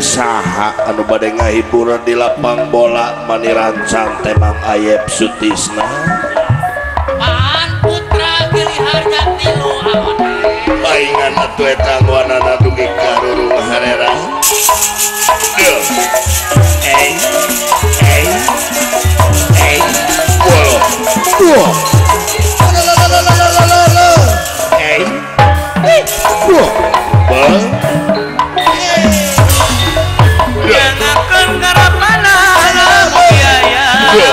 Saha anu bade ngahiburan di lapang bola mani rancang teh Mang Ayep Sutisna Pan Putra Giri Harja tilu awan paingan atuh eta ngwanana dugi ka rurung harera. Eh eh eh wolo eh eh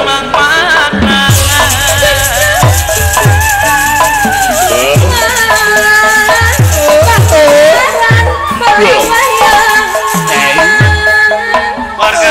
bang warga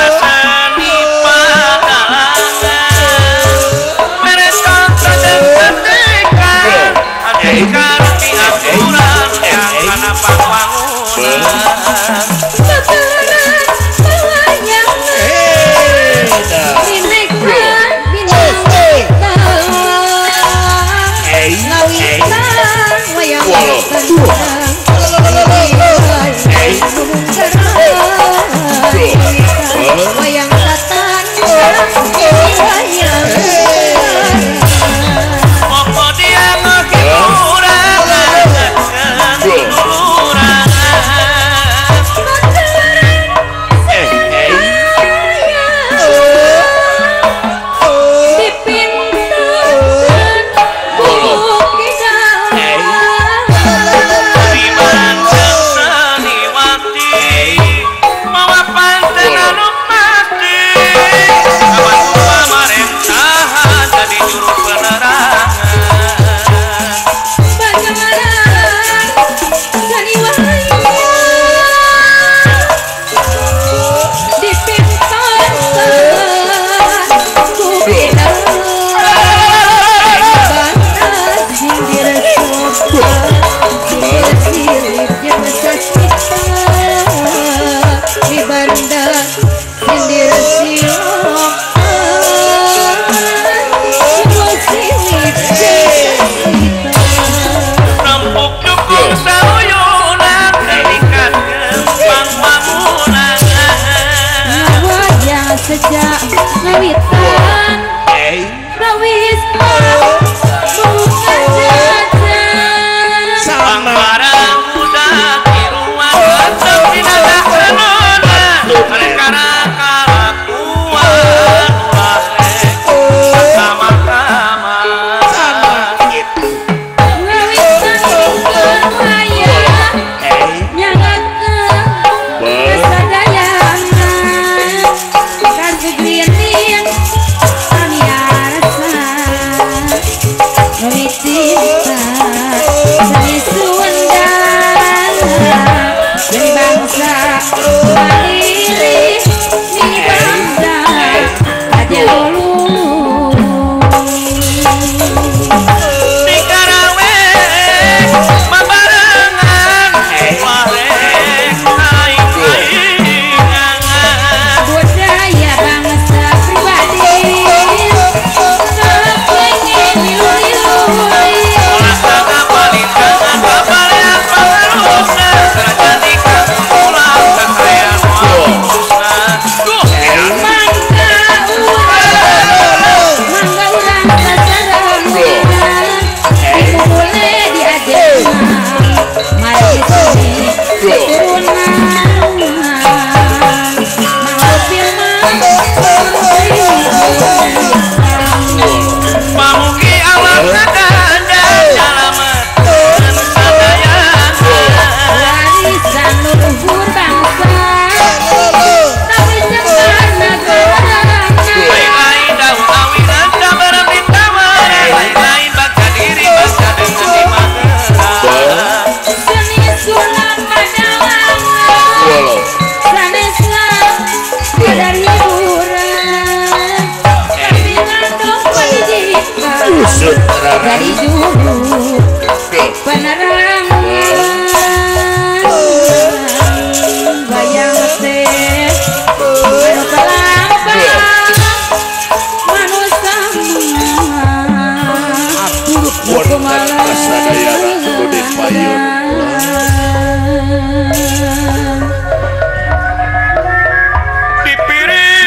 Sejak ngawitan rawis buka jajan sama barang muda tiruan resep dina dahanona perkara kalakuan ulah sama-sama sama gitu ngawitan keur wayah nyangakeun kasadayana kasugrining pamiarsa cinta seni Sunda dari bangsa mandiri ni bangsa aja dulu di Karawe mabarengan warek aing-aingan budaya bangsa pribadi pengen milu-milu ulah palintangan babalean pangarusna kerajaan dikakulang kakayaan khususna duh mangga urang sasarengan dimulai diajeuna mari seni keturunan Mang Upil pamugi awak sadaya nyalametkeun sadayana warisan leluhur bangsa tapi cemar nagarana lain-lain daun awinan kabar ditawar lain-lain bangsa diri bangsa dengan di Magelang seni sulap padalangan sanesna kadar hiburan tapi ngandung pendidikan dari juru penerangan bayang teh anu kalampang manusia atur wonten kasadayana nu dipayun dipiring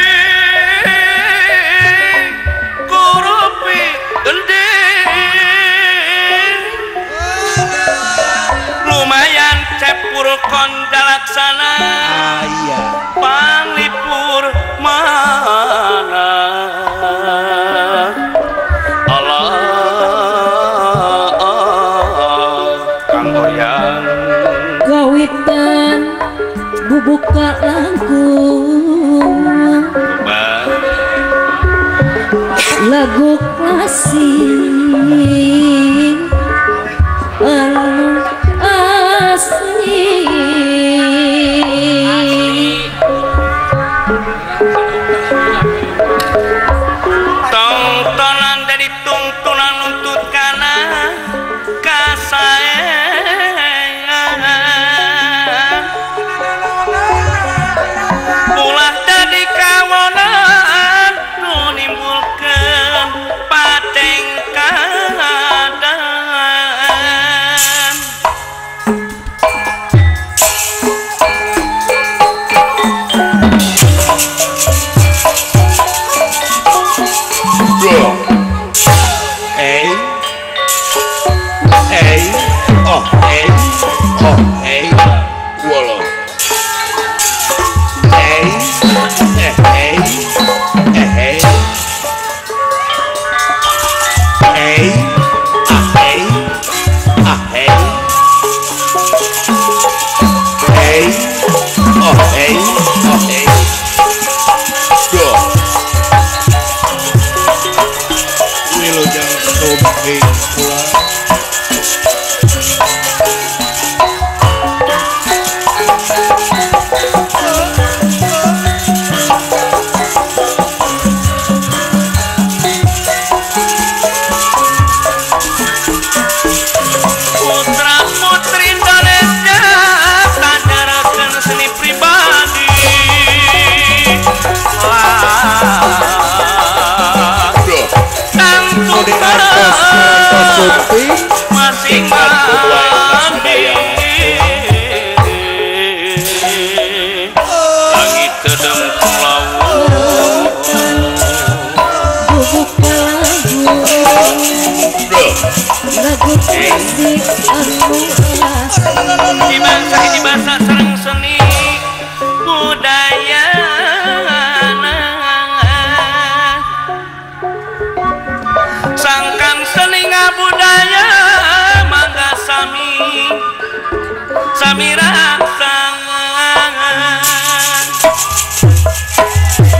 kurupi gending lumayan cepur kondalaksana aya panglipur mana Allah Kang Goyang gawitan bubuka langkung lagu klasik anu asli tongtonan jadi tungtunan nuntut kana kasaean ulah jadi kawonan nu nimbulkeun patengkadan. Oh hey oh hey wolo hey eh hey eh hey hey ah hey ah hey hey oh hey oh hey go wilujeng sumping kula. Putra putri Indonesia tanyarakeun seni pribadi masing-masing langit tedeng laut. Lagu klasik anu asli di bangsa hiji bangsa sareng seni budaya. Sangkan seni ngabudaya mangga sami sami raksangan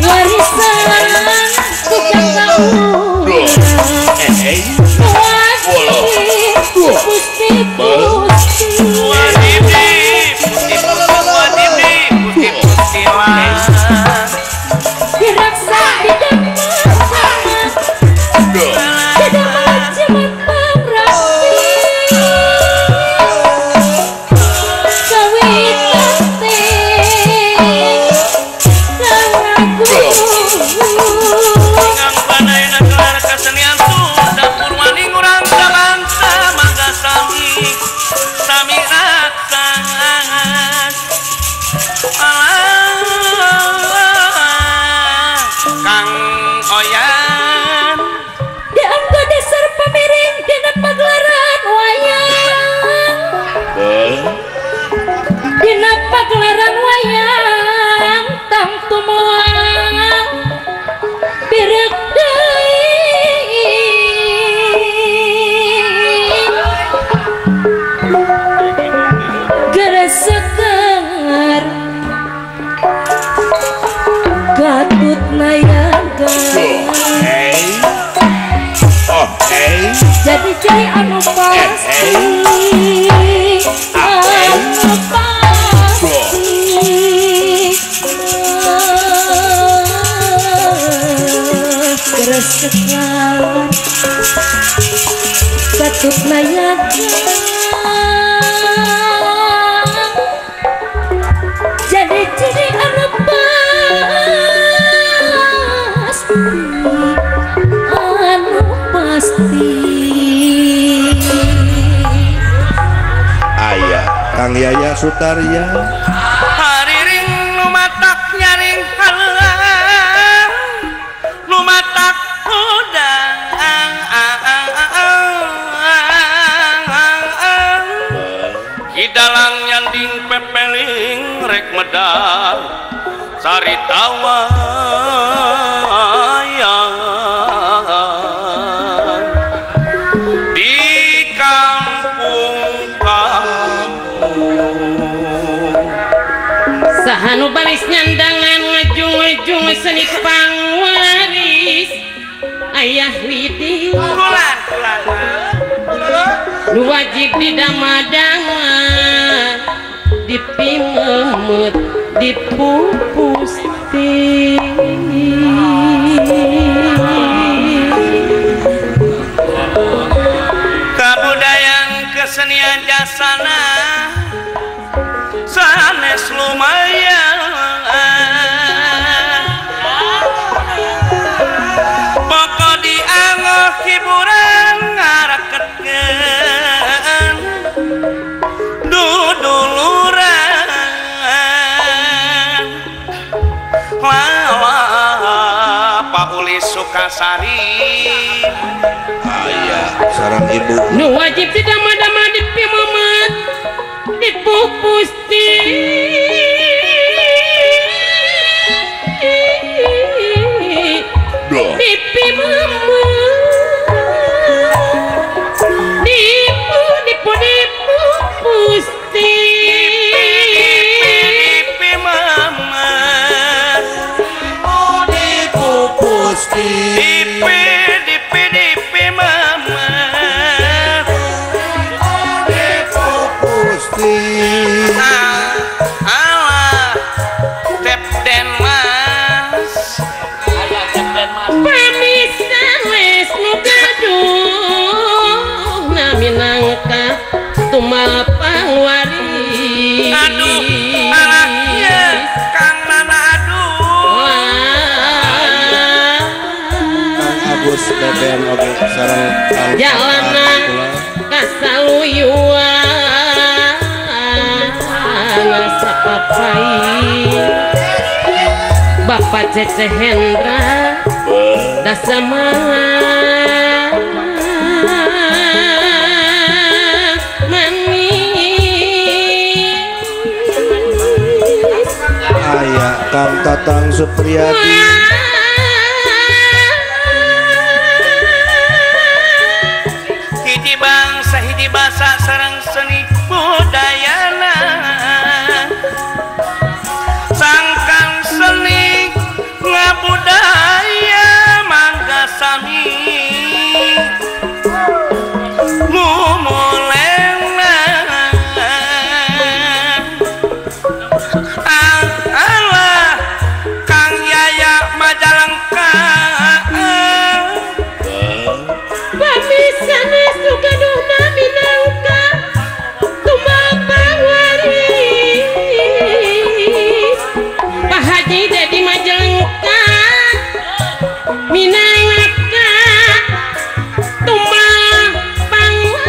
warisan tukang kaula pusti pusti wajib di pusti pusti wajib di pusti pusti lah diraksa di pagelaran wayang tangtu moal birek deui gereseker Gatut Nayaga jadi cai anu pasti anu pasti geresekan Gatut Nayaga jadi ciri anu pasti anu pasti. Ayah Kang Yaya Sutarya hariring nu matak nyaring halang nu matak hudang hidalang nyanding pepeling rek medal carita wayang di kampung kampung sahanu baris nyandangan ngajung-ngajung seni pangwaris ayah widi kulan kulan nu wajib didama-dama dipimemut dipupusti kabudayaan kesenian jasana sanes lumayan pokok dianggo hiburan ngaraketkeun duduluran lawa Paulis Sukasari ayah sarang ibu nu wajib didama-dama dipimemet dipupusti dipimemet dipu dipu dipupusti dipimemet dipupusti dipi dipi dipimemet dipupusti alah tep den mas ayah tep den mas pamisanes nu gaduh minangka tumal pangwaris aduh alahnya Kang Nana aduh Kang Agus Beben oge sareng Kang jalanan kasaluyuan sapapai Bapak Cece Hendra dasama Kang Tatang Supriyadi. Hiji bangsa hiji basa sareng seni budayana sangkan seni ngabudaya mangga sami mumulena Allah Kang Yaya Majalengka pamisanes nu gaduhna minangka tumbal pangwaris Pak Haji Dedi Majalengka minangka tumbal pangwaris.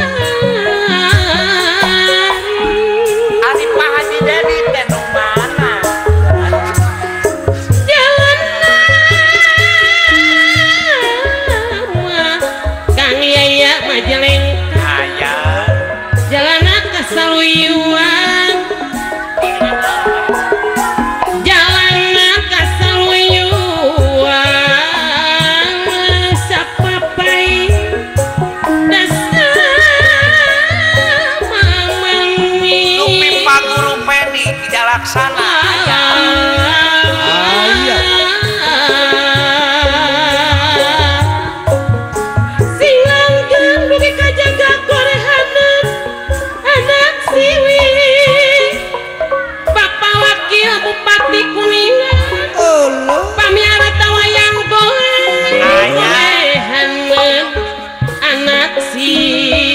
Ari Pak Haji Dedi teh nu mana? Jalan nama Kang Yaya Majalengka Aya jalana kasaluyuan jalana kasaluyuan sapapai dasar mamami Dupi Pak Guru Pedi tidak laksana aya. Aya. Silanggang dugi kajaga korehanan anak siwi Bapak Wakil Bupati Kuningan pamiara tawayang boleh korehanan anak siwi.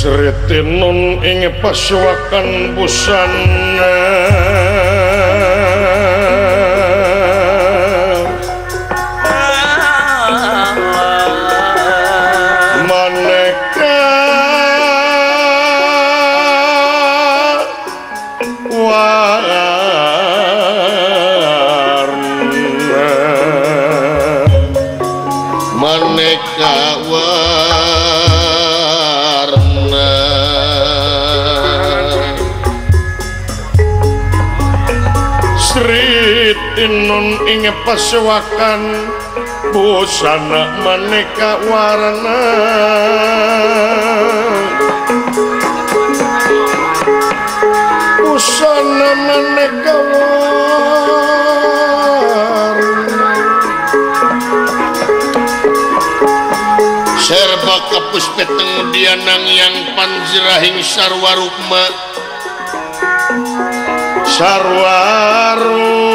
Sritinun ing pasuwakan busana maneka warna maneka warna Sritinun ing pasuwakan busana maneka warna busana maneka warna serba kapus peteng dianang yang panjrahing sarwa rukma sarwa rukma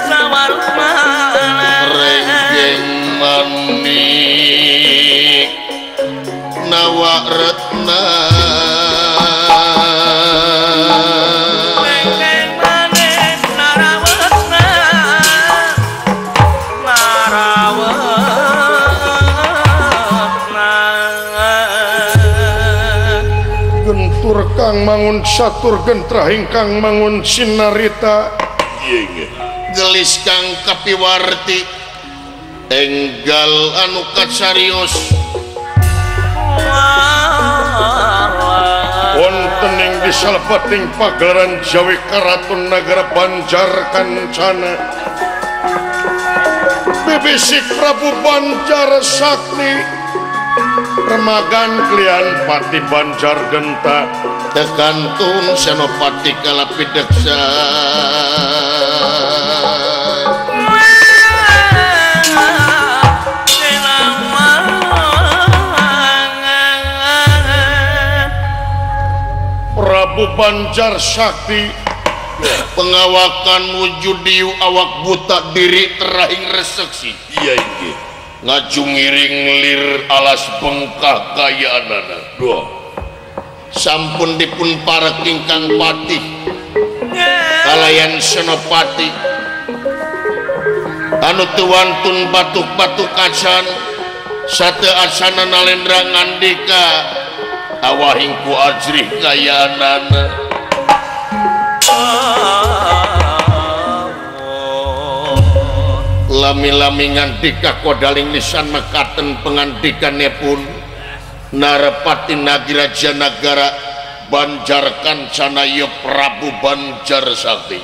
Sarwa rukma renggeng manik nawa retna Renggeng manik narawetna narawetna. Ingkang mangun satur gentrah ingkang mangun sinarita gelis kang kapiwarti enggal anu kacarios wonten ing disalebeting pagelaran Jawi Karaton Nagara Banjar Kancana bibisik Prabu Banjar Sakti remagan klian Pati Banjar Genta tekantun Senopati Kalapideksa Prabu Banjar Sakti pengawakan wujud diu awak buta diri terahing reseksi iya inggih ngajungiring lir alas bengkah kayaanana dua sampun dipun parek ingkang patih kalayan Senopati anu teu wantun batuk-batuk acan sate asana nalendra ngandika awahing ku ajrih kayaanana lami-lami ngandika kodaling lisan mekaten pengandikanipun Narapati Nagiraja Nagara Banjar Kancana ya Prabu Banjar Sakti.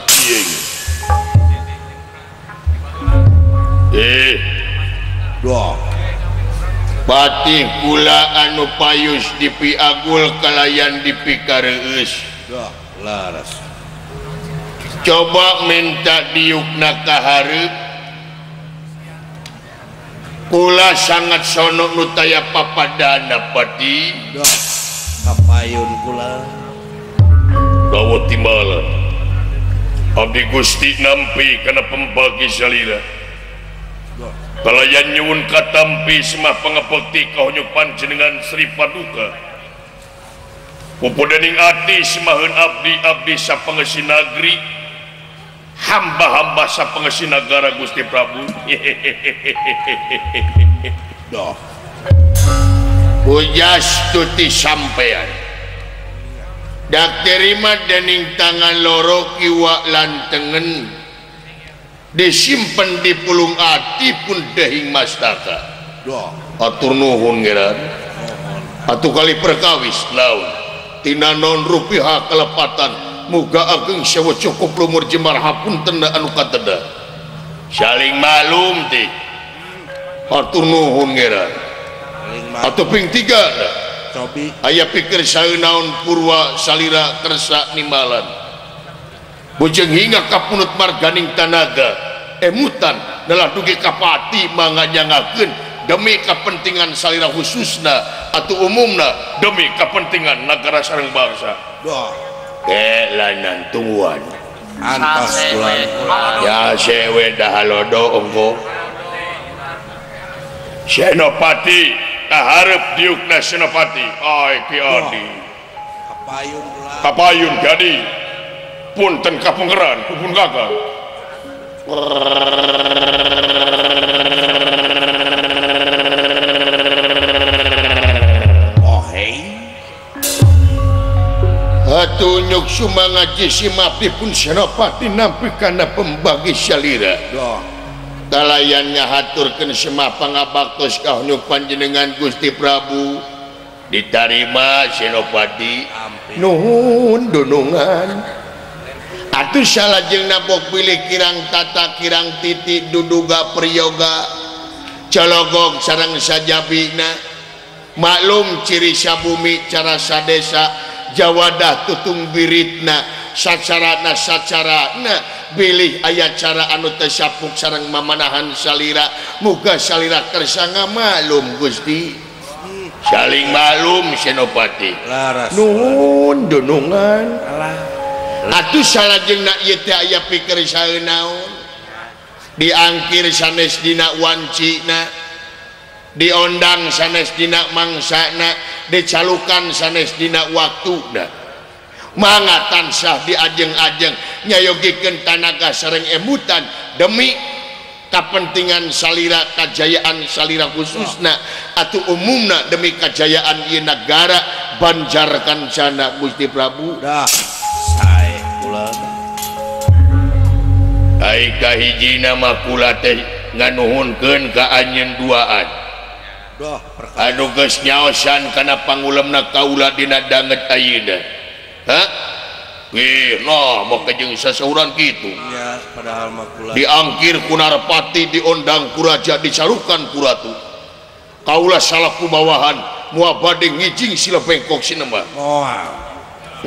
Dua patih kula anu payus dipiagul kalayan dipikareus. Laras coba minta diukna ka hareup kula sangat sono nu taya papadana pati kapayun kula dawuh timbalan abdi Gusti nampi kana pembagi salira kalayan nyuwun katampi semah pangabekti ka panjenengan Sri Paduka pupudening ati semaheun abdi abdi sapangeusi nagri hamba-hamba sapangeusi nagara Gusti Prabu. Dah pujastuti sampean dak terima dening tangan loro kiwa lan tengen disimpen di pulung ati pun dehing mastaka. Atur nuhun geran atuh kali perkawis naon tina non rupiah kelepatan muga ageng sewa cukup lumur jemar hapunten anu kateda saling malum ti atur nuhun geran atuh ping tiga cobi aya pikir saeunaon purwa salira kersa nimbalan bujeng hingga kapunut marganing tanaga emutan dalah dugi kapati manganyangakeun demi kepentingan salira khususna atau umumna demi kepentingan negara sareng bangsa. Lanan tungguan antos kula ya sewe dahalodo ongko Senopati kaharep diukna Senopati ai Ki Adi kapayun kula kapayun Ki punten kapungeran pupun kakak oh hei hatunyuk sumangaji simapipun Senopati nampi kana pembagi salira kalayannya haturkeun semah pangabaktos ka hunyuk panjenengan Gusti Prabu ditarima Senopati nuhun dunungan atuh salajengna bok bilih kirang tata kirang titik duduga priyoga cologog sareng sajabina maklum ciri sabumi cara sadesa jawadah tutung biritna sacarana sacarana bilih aya cara anu teu sapuk sareng mamanahan salira muga salira kersa ngamaklum Gusti saling maklum Senopati nuhun dunungan atuh salajengna ieu teh aya pikir saeunaon diangkir sanes dina wancina diondang sanes dina mangsana dicalukan sanes dina waktuna mangga tansah diajeng-ajeng nyayogikeun tanaga sareng emutan demi kapentingan salira kajayaan salira khususna atau umumna demi kajayaan ieu nagara Banjar Kancana Gusti Prabu. Dah sae kula. Ai kahijina mah kula teh nganuhunkeun ka anjeun duaan. Dah anu geus nyaosan kana pangulemna kaula dina danget ayeuna. Hah? Ih, nah make jeung sasauran kitu. Nya, padahal mah kula diangkir ku Narpati, diondang ku raja, dicarukan ku ratu. Kaula salaku bawahan moal bade ngijing sila bengkok sinema. Moal.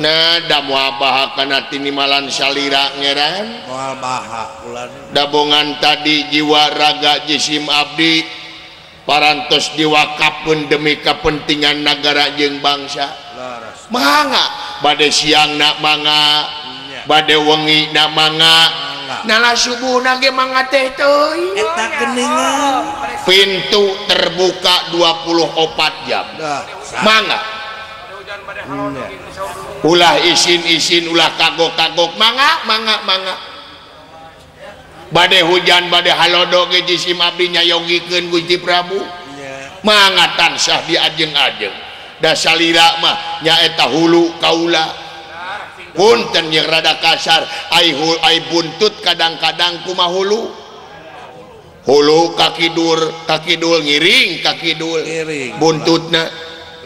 Nah, da moal baha kana tinimalan salira ngeran. Moal baha kula. Dabongan tadi jiwa raga jisim abdi parantos diwakafkeun demi kepentingan nagara jeung bangsa. Laras. Mangga bade siang nak mangga, bade wengi nak mangga, nala subuh nage mangga teh teuing. Eta geuningan. Pintu terbuka 24 jam. Mangga. Ulah isin-isin, ulah kagok-kagok, mangga, mangga, mangga. Bade hujan, bade halodo ge jisim abdi nyayogikeun Gusti Prabu. Mangga tansah diajeng-ajeng. Da salira mah nyaeta hulu kaula. Punten yang rada kasar, ai buntut kadang-kadang kumaha hulu. Hulu kakidul, kakidul ngiring kakidul. Buntutna.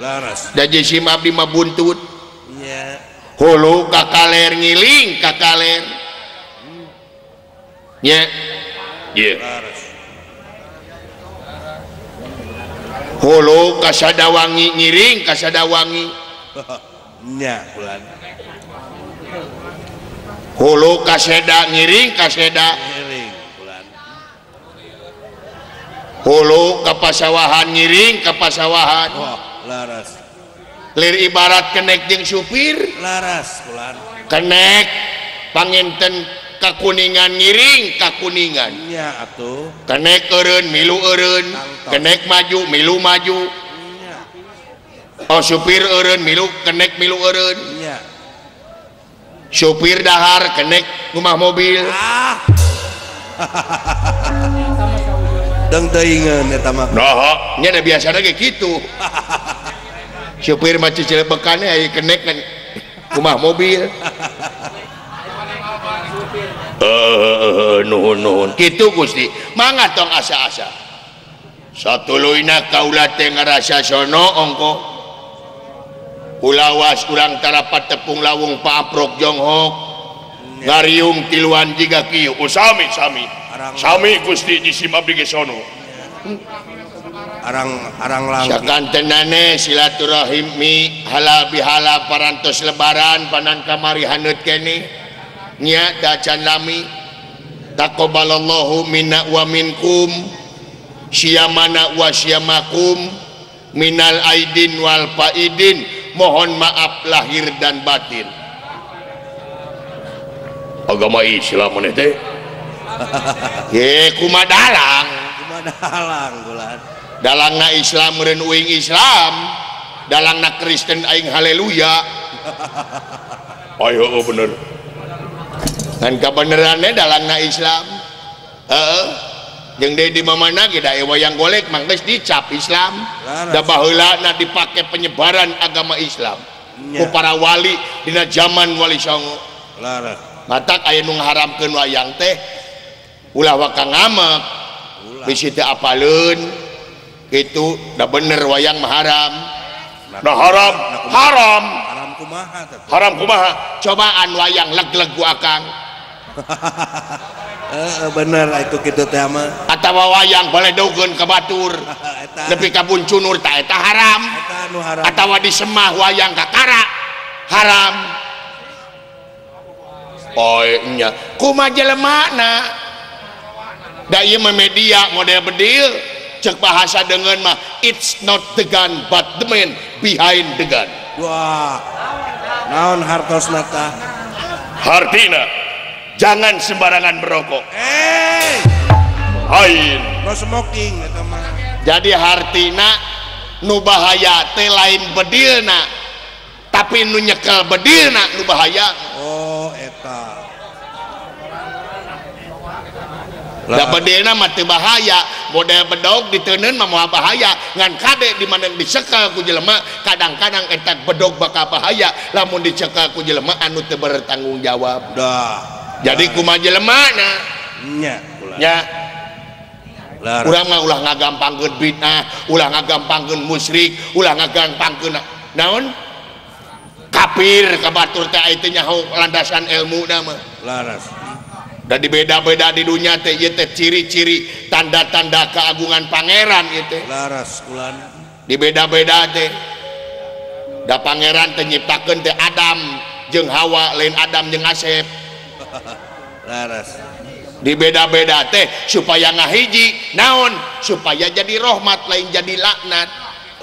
Laras. Da jisim abdi mah buntut. Nya. Hulu kakaler ngiling kakaler. Nya. Ye. Hulu kasadawangi ngiring kasadawangi. Nya bulan. Hulu kaseda ngiring kaseda. Ngiring bulan. Hulu kapasawahan ngiring kapasawahan. Wah, laras. Lir ibarat kenek jeung supir. Laras bulan. Kenek panginten kakuningan ngiring kakuningan. Nya atuh. Kenek eureun milu eureun, kenek maju milu maju. Nya. Oh supir eureun milu kenek milu eureun. Nya. Supir dahar kenek rumah mobil. Ah. Deng teuingeun eta mah. Nah, nya da biasana ge kitu. Supir mah cicilebekane aya kenek rumah mobil. Nuhun nuhun kitu Gusti mangga tong asa-asa satuluyna kaula teh ngarasa sono ongko ulawas urang tarapat tepung lawung paaprok jonghok ngariung tiluan jiga kieu. Oh sami sami sami Gusti jisim abdi ge sono arang arang lang sakantenane silaturahimi halal bihalal parantos lebaran panan kamari haneut keneh nya dacan lami. Taqabbalallahu minna wa minkum siyamana wa siyamakum minal aidin wal faidin, mohon maaf lahir dan batin. Agama Islam maneh teh ye kumaha dalang, kumaha dalang bulan dalangna Islam meureun uing Islam, dalangna Kristen aing haleluya. Ayo bener kan kebenarannya dalangna Islam. Heeh, jeung deui di mamana ge da wayang golek mah geus dicap Islam. Da baheulana dipake penyebaran agama Islam ku para wali dina zaman Wali Songo. Laras. Matak aya nu ngaharamkeun wayang teh ulah waka ngamek, bisi teu apaleun kitu. Da bener wayang mah haram. Nah haram, haram. Haram kumaha teh? Haram kumaha? Cobaan wayang leg-leg ku akang. Bener itu kitu teh mah. Atawa wayang baledogeun ka batur. Nepi ka buncunur ta eta haram. Eta anu haram. Atawa disemah wayang ka kara haram. Oh nya, kumaha jelemana? Da ieu mah media model bedil, cek bahasa dengan mah it's not the gun but the man behind the gun. Wah. Naon hartosna tah? Hartina jangan sembarangan merokok. Lain. No smoking eta mah. Jadi hartina nu bahaya teh lain bedilna, tapi nu nyekel bedilna nu bahaya. Oh eta. Da bedena mah teu bahaya, model bedog diteunkeun mah moal bahaya, ngan kade di mana dicekel ku jelema, kadang-kadang eta bedog bakal bahaya lamun dicekel ku jelema anu teu bertanggung jawab. Dah. Jadi kumaha jelemana? Nya. Nya. Urang mah ulah ngagampangkeun bid'ah, ulah ngagampangkeun musyrik, ulah ngagampangkeun naon? Kafir ka batur teh aya teh nyaho landasan ilmuna mah. Laras. Da dibeda-beda di dunia teh ieu teh ciri-ciri tanda-tanda keagungan pangeran ieu teh. Laras kulan. Dibeda-beda teh. Da pangeran teh nyiptakeun teh Adam jeung Hawa, lain Adam jeung Asep. Laras. Dibeda-beda teh supaya ngahiji naon, supaya jadi rahmat lain jadi laknat.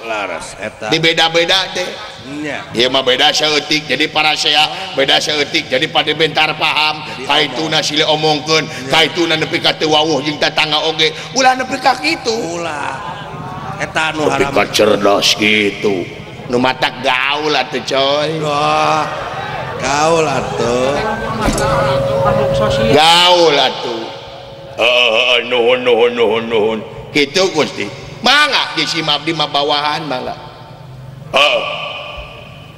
Laras eta. Dibeda-beda teh. Nya. Ieu mah beda saeutik jadi parasea, beda saeutik jadi pada bentar paham, kaituna silih omongkeun, kaituna nepi ka teu wawuh jeung tatangga oge. Ulah nepi ka kitu. Ulah. Eta anu nepi haram. Ka cerdas kitu. Nu matak gaul atuh coy. Wah. Gaul atuh. Gaul atuh. Heeh, nuhun nuhun nuhun nuhun. Kitu Gusti. Mangga di si abdi mah bawahan mangga. Heeh.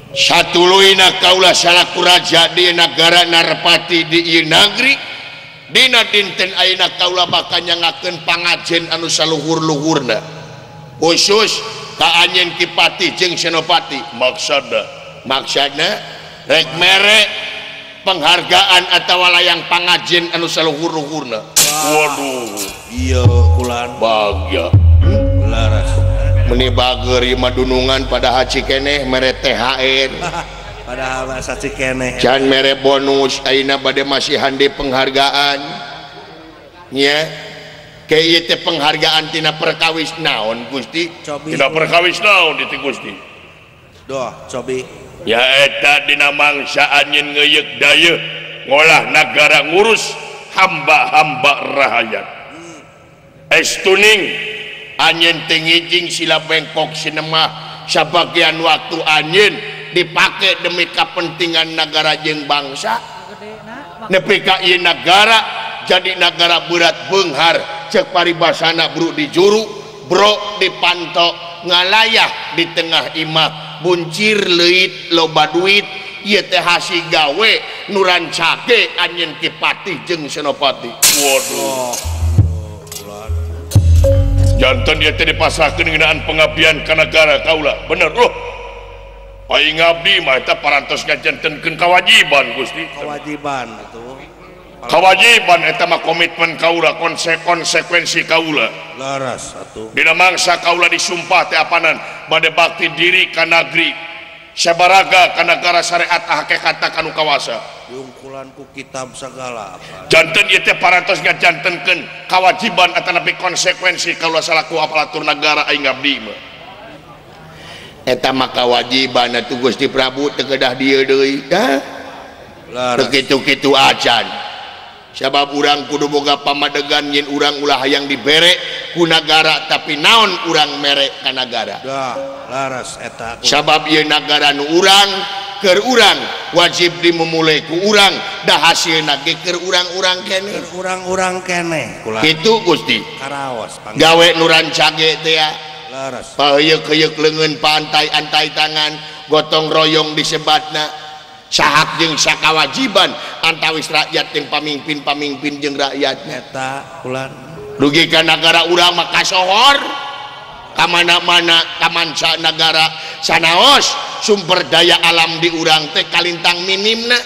Satuluyna kaula salaku raja di nagara Narpati di ieu nagri. Dina dinten ayeuna kaula bakal nyangakeun pangajen anu saluhur-luhurna. Khusus ka anjeun Ki Patih jeung Senopati. Maksudna maksudna rek mere penghargaan atawa layang pangajen anu saluhur-luhurna. Waduh, iya kulan bagya. Laras. Meni bager ieu mah dunungan padahal cikeneh mere THR. Padahal masa cikeneh. Can mere bonus ayeuna bade masihan deui penghargaan. Nya. Ke ieu teh penghargaan tina perkawis naon Gusti? Tina perkawis naon di Gusti? Doh, cobi. Ya eta dina mangsa anjeun ngeuyeuk dayeuh ngolah nagara ngurus hamba-hamba rahayat. Estuning anjeun teh ngijing sila bengkok sinemah sabagian waktu anjeun dipake demi kepentingan nagara jeung bangsa. Nepi ka ieu nagara jadi nagara berat beunghar cek paribasana bro di juru bro dipanto ngalayah di tengah imah buncir leuit loba duit ieu teh hasil gawe nu rancake anjeun Ki Patih jeung Senopati. Waduh. Jantan ieu teh dipasrahkeun ngeunaan pengabdian ka nagara kaula. Bener loh. Aing abdi mah eta parantos ngajantenkeun kawajiban Gusti. Kewajiban atuh. Kewajiban eta mah komitmen kaula, konsekuensi kaula. Laras atuh. Dina mangsa kaula disumpah teh apanan bade bakti diri ka nagri, sabaraga ka nagara syariat hakikatna kanu kawasa. Diungkulan ku kitab sagala apa. Janten ieu teh parantos ngajantenkeun kawajiban atanapi konsekuensi kaula salaku aparatur nagara aing abdi mah. Eta mah kawajiban atuh Gusti Prabu teu kedah dieu deui. Dah. Teu kitu-kitu acan. Sabab urang kudu boga pamadegan yen urang ulah hayang dibere ku nagara tapi naon urang mere ka nagara. Dah, laras eta. Sabab ieu nagara nu urang keur urang wajib dimumule ku urang dah hasilna ge keur urang-urang keneh. Keur urang-urang keneh kula. Kitu Gusti. Karaos gawe nu rancage teh ya. Laras. Paheuyeuk-heuyeuk leungeun paantai-antai tangan gotong royong disebatna. Sahak jeung sakawajiban antawis rakyat jeung pamimpin-pamimpin jeung rakyatnya eta kulan dugi ka nagara urang mah kasohor ka mana-mana ka manca nagara sanaos sumber daya alam di urang teh kalintang minimna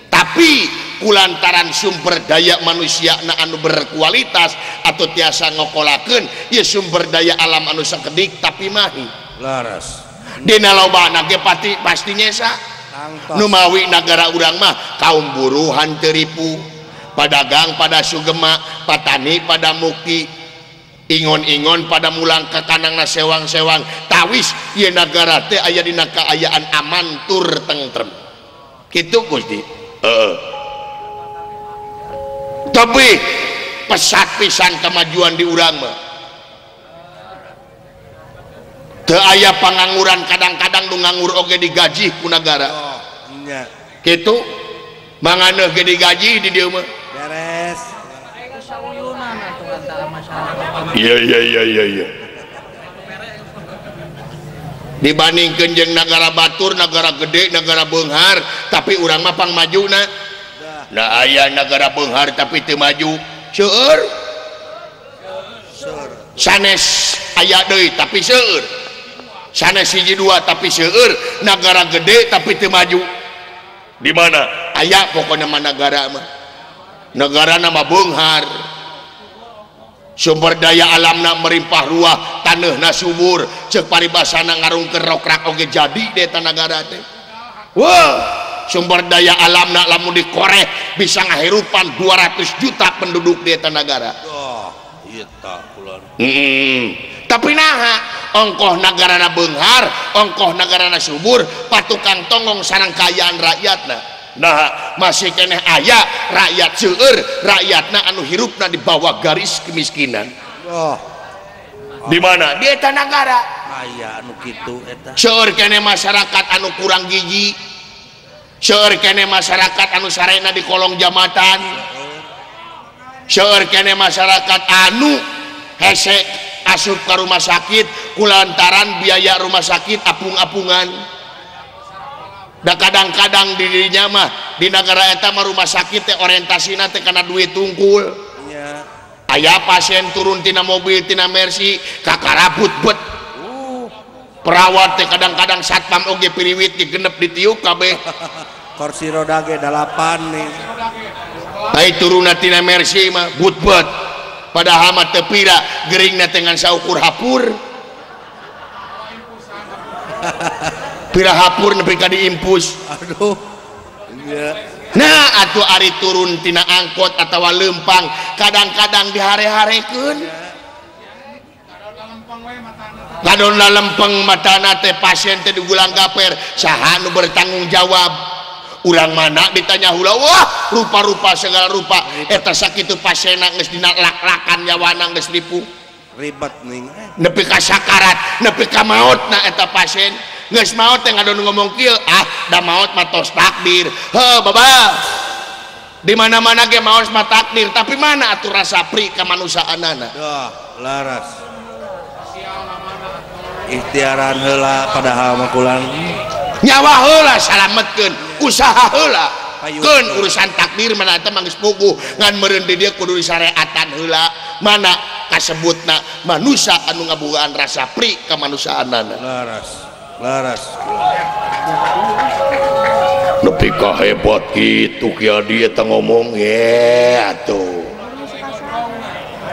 tapi kulantaran sumber daya manusia na anu berkualitas atau tiasa ngokolakeun ieu sumber daya alam anu sakedik tapi mahi laras dina lobana ge pasti nyesa. Numawi nagara urang mah kaum buruhan teu ripu, padagang pada sugema, patani pada mukti, ingon-ingon pada mulang ka kanangna sewang-sewang. Tawis ieu nagara teh aya dina kaayaan aman tur tentrem. Kitu Gusti. Heeh. Tapi pesat pisan kemajuan di urang mah. Teu aya pangangguran kadang-kadang nu nganggur oge digaji ku nagara. Oh, nya. Kitu manganeuh ge digaji di dieu mah. Beres. Iya iya iya iya iya. Dibandingkeun jeung nagara batur, nagara gede, nagara beunghar, tapi urang mah pang majuna. Nah aya nagara beunghar tapi teu maju. Seueur. Sanes aya deui tapi seueur. Sanes hiji dua tapi seueur, nagara gede tapi teu maju. Di mana? Aya pokona mah nagara mah. Negarana mah beunghar. Sumber daya alamna merimpah ruah, taneuhna subur, ceuk paribasana ngarungkeun rokrak oge jadi di eta nagara teh. Wah, sumber daya alamna lamun dikorek bisa ngahirupan 200 juta penduduk di eta nagara. Oh, ieu tah kulon. Tapi naha ongkoh nagarana beunghar, ongkoh nagarana subur, patukang tonggong sareng kaayaan rakyatna. Nah, masih keneh aya rakyat seueur, rakyatna anu hirupna di bawah garis kemiskinan. Oh. Di mana? Di eta nagara. Aya anu kitu eta. Seueur keneh masyarakat anu kurang gizi. Seueur keneh masyarakat anu sarena di kolong jambatan. Seueur keneh masyarakat anu hese asup ka rumah sakit kulantaran biaya rumah sakit apung-apungan. Da kadang-kadang di dirinya mah di negara eta mah rumah sakit teh orientasina teh kana duit tungkul. Nya. Aya pasien turun tina mobil tina Mercy kakarabut bet. Perawat teh kadang-kadang satpam oge piriwit digenep ditiup kabeh. Kursi roda ge 8 nih. Ai turunna tina Mercy mah but bet. Padahal mah teu pira geuringna teh ngan saukur hapur. Pira hapur nepi ka diimpus. Aduh. Iya. Nah, atuh ari turun tina angkot atawa leumpang kadang-kadang dihare-harekeun. Kadon lempeng matana teh pasien teh digulang gaper, saha nu bertanggung jawab? Urang mana ditanya heula, wah, rupa-rupa segala rupa. Eta sakitu pasienna geus dina lak-lakan nyawana geus ripuh. Ribet ning. Nepi ka sakarat, nepi ka maotna eta pasien. Geus maot teh ngadon ngomong kieu, ah da maot mah tos takdir. Heuh baba. Di mana-mana ge maot mah takdir, tapi mana atuh rasa pri kamanusaanana? Duh, laras. Ikhtiaran heula padahal mah kulan. Nyawa heula salametkeun, usaha heula. Keun urusan takdir mana eta mah geus puguh, ngan meureun di dieu kudu disareatan heula. Mana kasebutna manusia anu ngabogaan rasa pri kamanusaanana. Laras. Laras. Nepi ka hebat kitu Ki Adi eta ngomong ye atuh.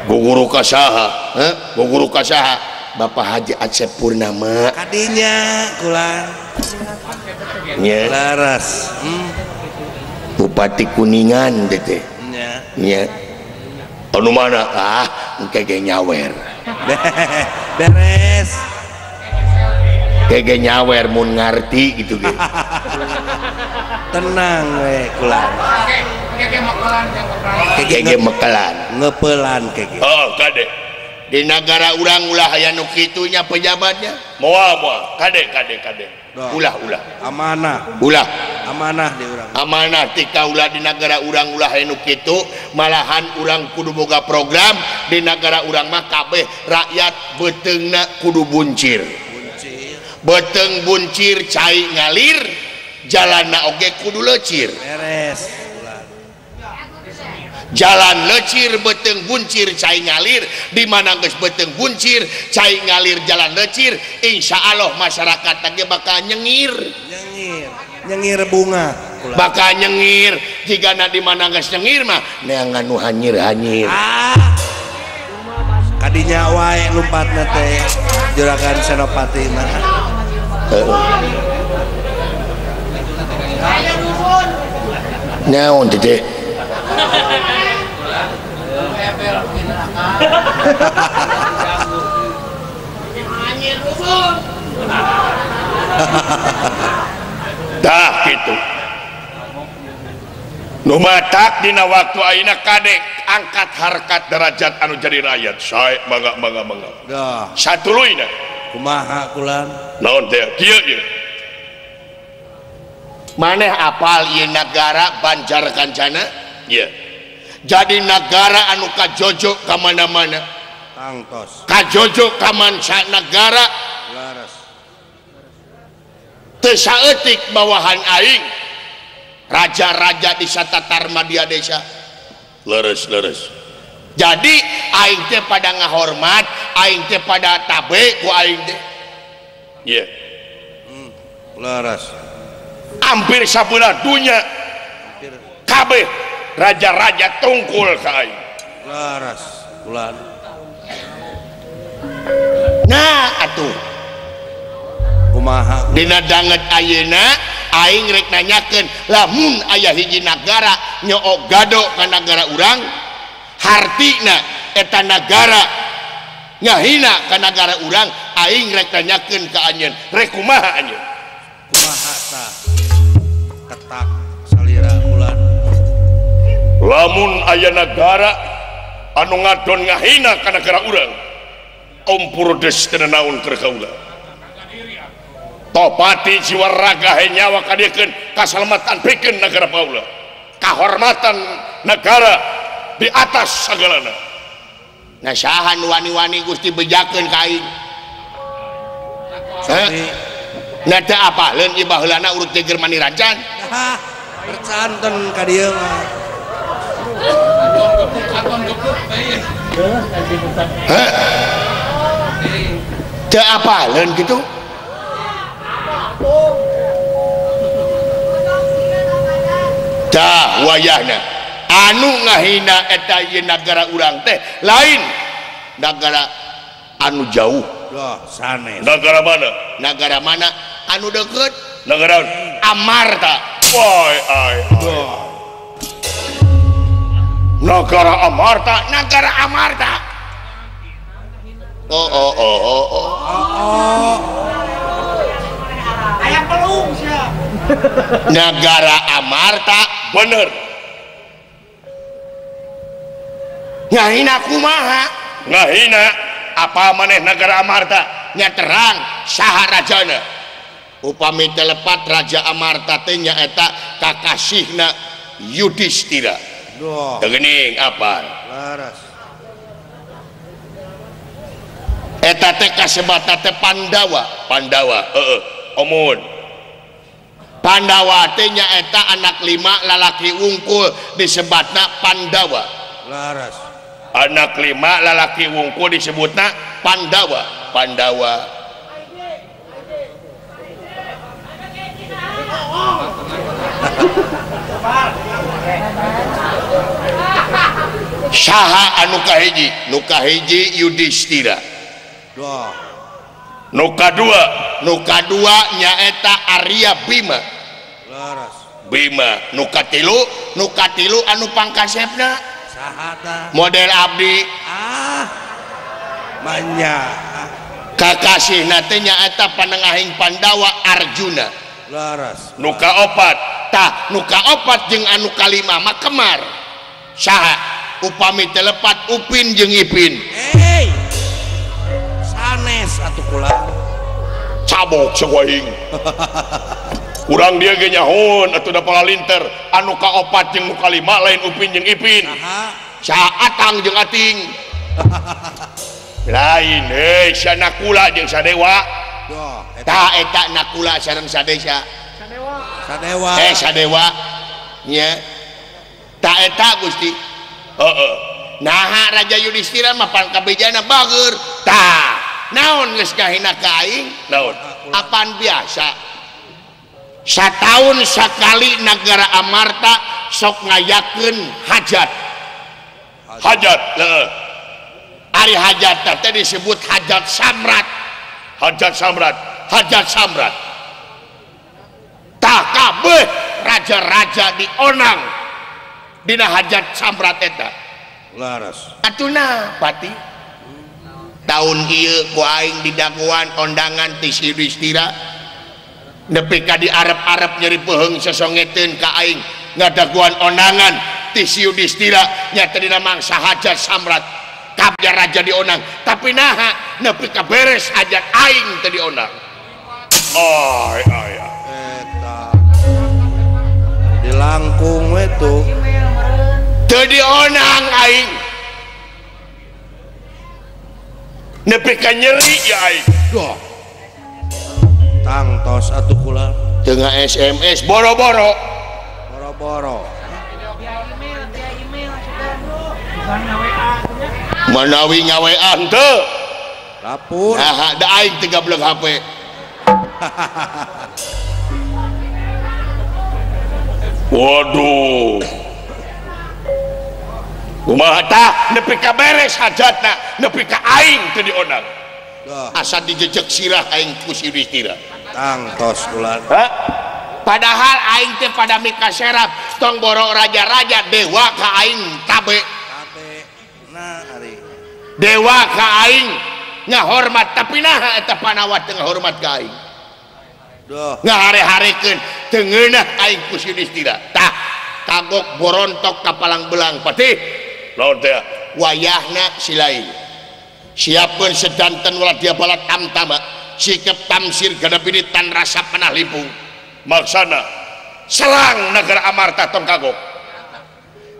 Guguru ka saha? Heh, guguru ka saha? Bapak Haji Acep Purnama. Kadinya kula. Nya. Laras. Bupati Kuningan teh. Nya. Nya. Anu mana? Ah, engke ge nyawer. Beres. Kege nyawer mun ngarti gitu ge. Tenang we kulan. Kege mekelan, ngepelan kege. Oh, kade. Di negara urang ulah aya nu kitu nya pejabatnya. Moal moal, kade kade kade. Ulah ulah. Amanah. Ulah. Amanah di urang. Amanah tika ulah di negara urang ulah aya nu kitu, malahan urang kudu boga program di negara urang mah kabeh rakyat beuteungna kudu buncir. Beteng buncir cai ngalir jalanna oge kudu lecir. Beres. Jalan lecir beteng buncir cai ngalir, di mana geus beteng buncir cai ngalir jalan lecir, insya Allah masyarakat ge bakal nyengir. Nyengir, nyengir bunga. Bakal nyengir jigana di mana geus nyengir mah neangan nu hanyir-hanyir. Ah. Kadinya wae lompatna teh juragan Senopati mah. Naon teh? Tah kitu. Nu matak dina waktu ayeuna kadek angkat harkat derajat anu jadi rakyat. Sae mangga mangga mangga. Dah. Satuluyna. Kumaha kulan? Naon teh? Kieu ieu. Maneh apal ieu nagara Banjar Kancana? Iya. Jadi nagara anu kajojo ka mana-mana. Tangtos. Kajojo ka manca nagara. Leres. Teu saeutik bawahan aing raja-raja di satatar madya desa. Leres leres. Jadi aing teh pada ngahormat, aing teh pada tabe ku aing teh. Iya. Leres. Hampir sabelah dunya kabeh raja-raja tungkul ka aing. Leres bulan. Nah atuh kumaha dina danget ayeuna aing rek nanyakeun lamun aya hiji nagara nyook gado ka nagara urang hartina eta nagara ngahina ka nagara urang aing rek nanyakeun ka anjeun rek kumaha anjeun kumaha tah ketak salira bulan lamun aya nagara anu ngadon ngahina ka nagara urang ompur des teu naon keur kaula topati jiwa raga he nyawa kadiekeun kasalamatan pikeun nagara paula kahormatan nagara di atas sagalana. Nah saha nu wani-wani Gusti bejakeun ka aing? Heh. Nah teu apaleun ieu baheulana urut jeger Manirajan. Hah, percanten ka dieu mah. Heh. Teu apaleun kitu? Tah wayahna anu ngahina eta ieu nagara urang teh lain nagara anu jauh. Loh, sanes. Nagara mana? Nagara mana? Anu deukeut. Nagara Amarta. Woi ai. Nagara Amarta, nagara Amarta. Oh oh oh oh oh. Oh. Aya pelung sia. Nagara Amarta bener. Ngahina kumaha? Ngahina apa maneh nagara Amarta? Nya terang saha rajana? Upami teu lepat Raja Amarta teh nyaeta kakasihna Yudhistira. Duh. Teu geuning apa? Leres. Eta teh kasebatan teh Pandawa. Pandawa, heeh. Omun. Pandawa teh nyaeta anak lima lalaki wungkul disebatna Pandawa. Leres. Anak lima lalaki wungkul disebutna Pandawa. Pandawa. Saha anu kahiji? Nu kahiji Yudhistira. Duh. Nu kadua, nu kadua nyaeta Arya Bima. Leres. Bima. Nu katilu, nu katilu anu pangkasepna saha tah? Model abdi. Ah. Manya. Kakasihna teh nyaeta panengahing Pandawa Arjuna. Leres. Nu kaopat. Tah, nu kaopat jeung anu kalima mah kemar. Saha? Upami teu lepat Upin jeung Ipin. Hey. Sanes atuh kula. Cabok sagoing. Urang dia ge nyahoon atuh da palalinter anu kaopat jeung nu kalima lain Upin jeung Ipin. Saha? Saha Atang jeung Ating. Lain heuy sia Nakula jeung Sadewa. Duh, tah eta Nakula sareng Sadesa. Sadewa. Sadewa. Sadewa. Nya. Tah eta Gusti. Heeh. Naha Raja Yudhistira mah pangkabejana bager. Tah, naon geus ngahina ka aing? Naon? Apaan biasa? Sataun sakali nagara Amarta sok ngayakeun hajat. Hajat, heeh. Ari hajat teh disebut hajat samrat. Hajat samrat, hajat samrat. Tah kabeh raja-raja dionang dina hajat samrat eta. Leres. Atuna pati. Tahun ieu ku aing didagoan ondangan ti si Yudhistira. Nepi ka di Arab-Arab nyeri peuheung sesongeteun ka aing ngadagoan ondangan ti si Yudhistira nya teh dina mangsa hajat samrat. Kabeh raja dionang, tapi naha nepi ka beres hajat aing teh dionang. Ai ai. Eta. Dilangkung we tuh. Teu dionang aing. Nepi ka nyeri ya aing. Duh. Tangtos atuh kula. Teu SMS boro-boro. Boro-boro. Manawi nga-WA henteu. Lapur. Nah, da aing teu gablek HP. Waduh. Kumaha tah nepi ka beres hajatna, nepi ka aing teu diondang. Asa dijejek sirah aing ku si Yudhistira. Tangtos kula. Padahal aing teh pada mikaserap tong boro raja-raja dewa ka aing tabe. Tabe. Nah ari. Dewa ka aing ngahormat tapi naha eta panawat teu ngahormat ka aing. Duh. Ngahare-harekeun teu ngeunah aing ku si Yudhistira. Tah kagok borontok ka palang belang patih. Lawan teh wayahna si lain. Siapkeun sedanten waladya balat tamtama sikep tamsir gadapini tan rasa panah limpung. Maksana serang negara Amarta tong kagok.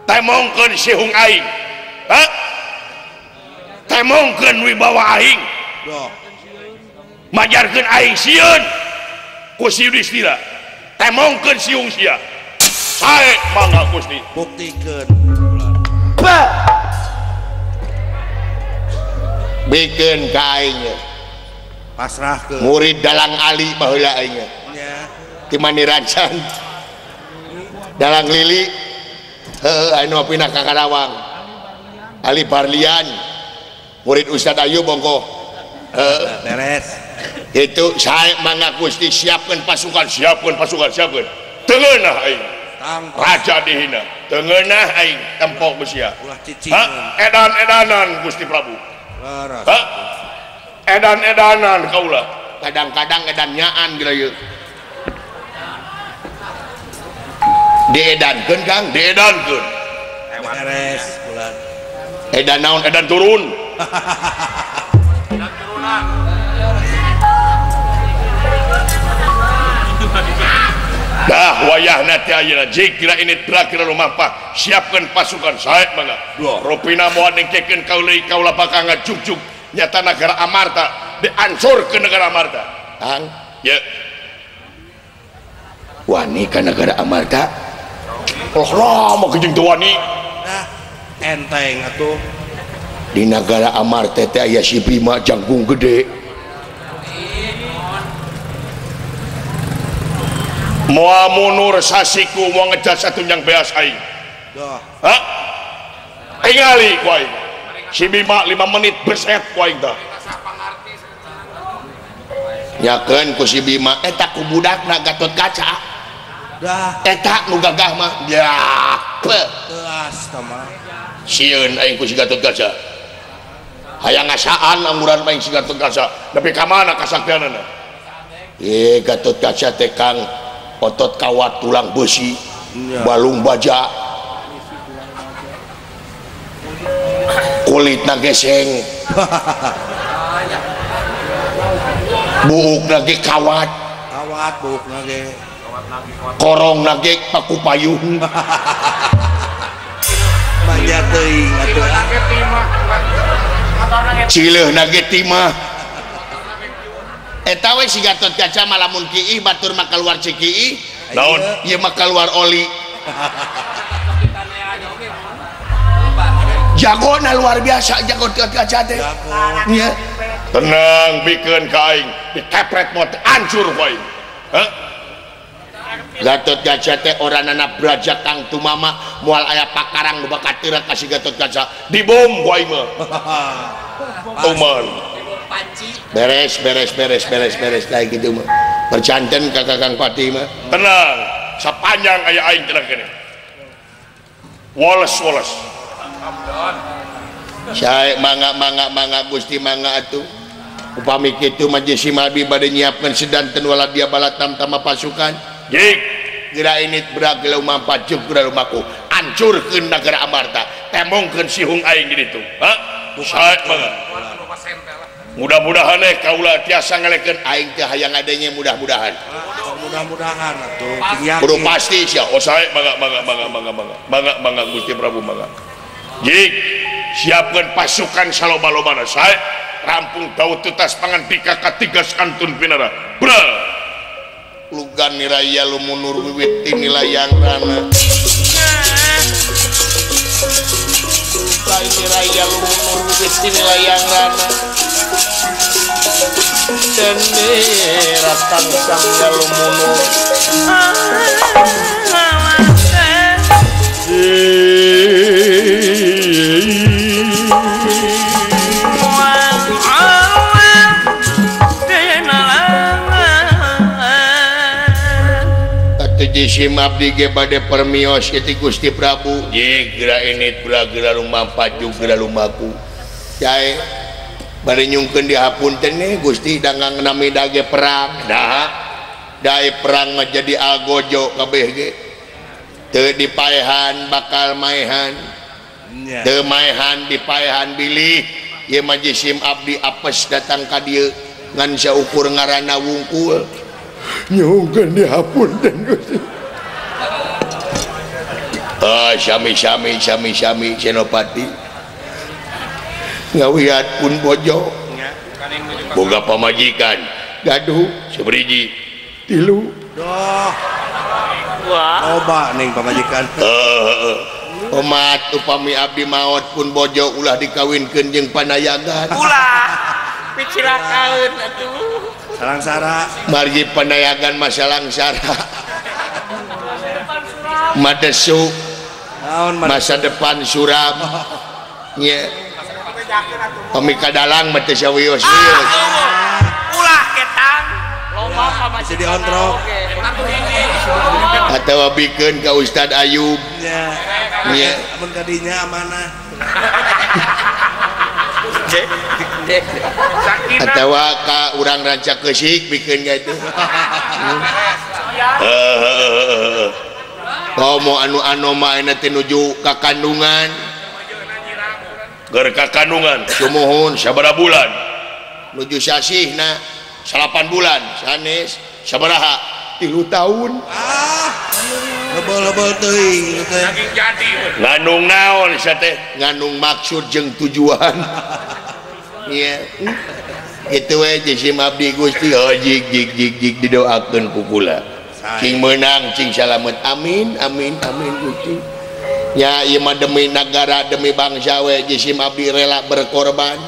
Temongkeun sihung aing. Ha? Temongkeun wibawa aing. Duh. Majarkeun aing sieun ku si Yudhistira. Temongkeun sihung sia. Sae mangga Gusti. Buktikeun. Bikeun ka aing. Pasrahkeun. Murid Dalang Ali baheula aing. Nya. Ti Manirajan. Dalang Lili. Heuh anu pindah ka Karawang. Ali Barlian. Murid Ustad Ayub bongko. Heuh. Beres. Itu sae mangga Gusti siapkeun pasukan, siapkeun pasukan, siapkeun. Teu ngeunah aing. Raja dihina. Teu ngeunah aing tempok ku sia. Ulah cicing. Edan-edanan Gusti Prabu. Leres. Edan-edanan kaula. Kadang-kadang edan nyaan geura ieu. Diedankeun Kang, diedankeun. Beres bulan. Edan naon? Edan turun. Edan turunan. Dah wayahna teh ayeuna jikira ini terakhir lumampah siapkeun pasukan sae mangga. Rupina moal ningkekeun kauleuy kaula bakal ngajugjug nyata negara Amarta diansurkeun negara Amarta. Kang, ye. Wani ka negara Amarta? Oh lama geuning teu wani. Nah, enteng atuh. Di negara Amarta teh aya si Bima jangkung gede. Moal munur sasiku moal ngejas satunjang beas aing. Hah? Tingali ku aing. Si Bima 5 menit beset ku aing tah. Nyakeun ku si Bima eta ku budakna Gatot Kaca. Dah. Eta nu gagah mah. Ya. Teuas tah mah. Sieun aing ku si Gatot Kaca. Hayang ngasaan angguran aing si Gatot Kaca. Tapi ka mana kasaktianana? Gatot Kaca teh Kang otot kawat tulang besi, balung baja, kulitna geseng, buukna ge kawat, kawat buukna ge, korongna ge paku payung, banyak teuing atuh, cileuhna ge timah. Eta we si Gatot Kaca mah lamun kiih batur mah kaluar cikiih, naon? Ieu mah kaluar oli. Jagona luar biasa jago Gatot Kaca teh. Nya. Tenang bikeun ka aing, dikepret moal teh hancur ku aing. Hah? Gatot Kaca teh oranana braja Kang Tumama moal aya pakarang nu bakal teurak ka si Gatot Kaca. Dibom ku aing mah. Tuman. Beres beres beres beres beres kayak gitu mah. Percanten ka Kakang Pati mah. Tenang, sapanjang aya aing tenang kene. Woles woles. Sae mangga mangga mangga Gusti mangga atuh. Upami kitu mah jeung si Malbi bade nyiapkeun sedanten waladya balatam tama pasukan. Jik, geura init berak lumampah juk geura lumaku. Hancurkeun negara Amarta, temongkeun sihung aing di ditu. Hah? Sae mangga. Mudah-mudahan kaula tiasa ngalekeun aing teh hayang adanya mudah-mudahan. Mudah-mudahan atuh. Kudu pasti sia. Oh sae mangga mangga mangga mangga mangga. Mangga mangga Gusti Prabu mangga. Jik, siapkeun pasukan saloba-lobana sae. Rampung Daud tutas pangandika katigas kantun pinara. Bra. Lugan niraya lumunur wiwit tinilayang rana. Lugan niraya lumunur wiwit tinilayang rana. Dene ratang sang lumunur. Jisim abdi ge bade permios ti Gusti Prabu. Jigra ini bragra lumampat jugra lumaku. Jae bade nyungkeun dihapunten nih Gusti dangang nami dage perang. Nah, dae perang mah jadi algojo kabeh ge. Teu dipaehan bakal maehan. Teu maehan dipaehan bilih. Ieu mah jisim abdi apes datang ka dieu ngan saukur ngaranna wungkul. Nyungkeun dihapunten Gusti. Ah, sami-sami sami-sami Senopati. Ngawiat pun bojo. Boga pamajikan. Gaduh sabriji tilu. Doh. Wah. Loba ning pamajikan. Heeh. Omat upami abdi maot pun bojo ulah dikawinkeun jeung panayagan. Ulah. Picilakaeun atuh. Salangsara. Margi panayagan mah salangsara. Madesu. Masa depan suram. Nya. Pami kadalang mah teu sawios-wios. Ulah ketang. Loba pamajikan. Bisa diontrok. Atawa bikeun ka Ustad Ayub. Nya. Nya. Amun kadinya amanah. Atawa ka urang Rancak Keusik bikeun ka itu. Komo anu anoma ayeuna teh nuju ka kandungan. Keur ka kandungan sumuhun sabaraha bulan? Nuju sasihna 8 bulan sanes sabaraha? 3 tahun. Ah, lebel-lebel teuing teh. Ngandung naon sia teh? Ngandung maksud jeung tujuan. Iya. Itu we jisim abdi Gusti. Oh jig jig jig jig didoakeun ku kula. Cing meunang cing salamet. Amin amin amin Gusti. Nya ieu mah demi nagara demi bangsa we jisim abdi rela berkorban.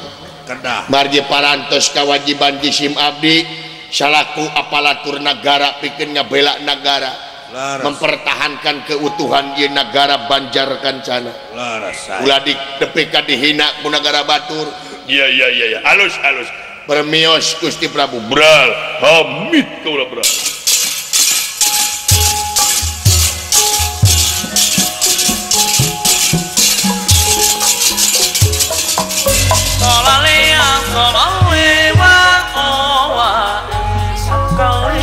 Kedah. Margi parantos kewajiban jisim abdi salaku aparatur nagara pikeun ngabela nagara. Laras. Mempertahankan keutuhan ieu nagara Banjar Kancana. Laras. Ulah ditepi ka dihina ku nagara batur. Iya iya iya iya. Alus alus. Permios Gusti Prabu. Bral, hamid kaula bral.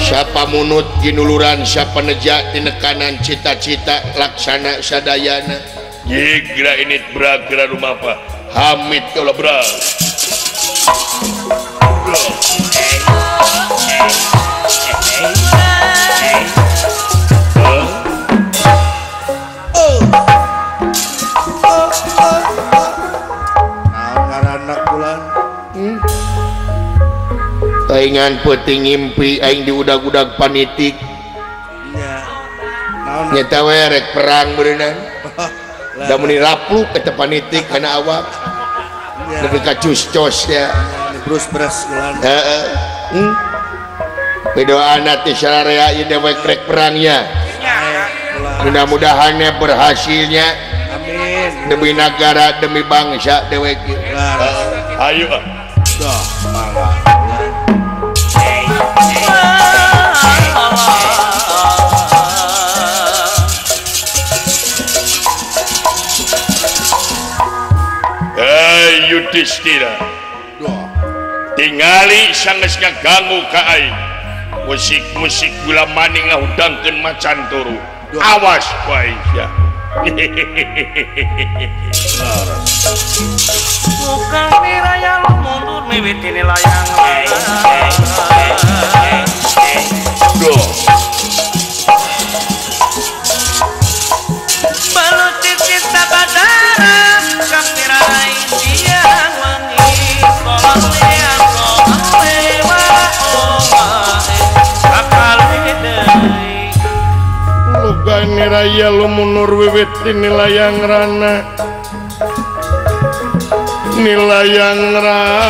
Siapa munut ginuluran siapa neja tinekanan cita-cita laksana sadayana. Jigra ini bragra rumapa. Hamid kaula bral. Naon ngaranna bulan? Aingan peuting ngimpi aing diudag-udag panitik. Nya. Naon? Nyata we rek perang beunang. Da meuni rapluk eta panitik kana awak. Nepi ka cus-cos ya. Brus-brus bulan. Heeh. Pidoana teh sararea ieu dewek rek perangnya. Mudah-mudahan berhasilnya. Amin. Demi nagara, demi bangsa dewek. Ayo ah. Dah, mangga. Hey Yudhistira. Tingali sanggeus ngaganggu ka aing. Musik-musik gula maning ngahudangkeun macan turu. Awas wae sia. Bukan wiraya lu mundur miwiti layang. Duh. Balut titis sabadara kapirai siang wangi kolong. Raya lumunur wiwit nilayang rana nilayang rana.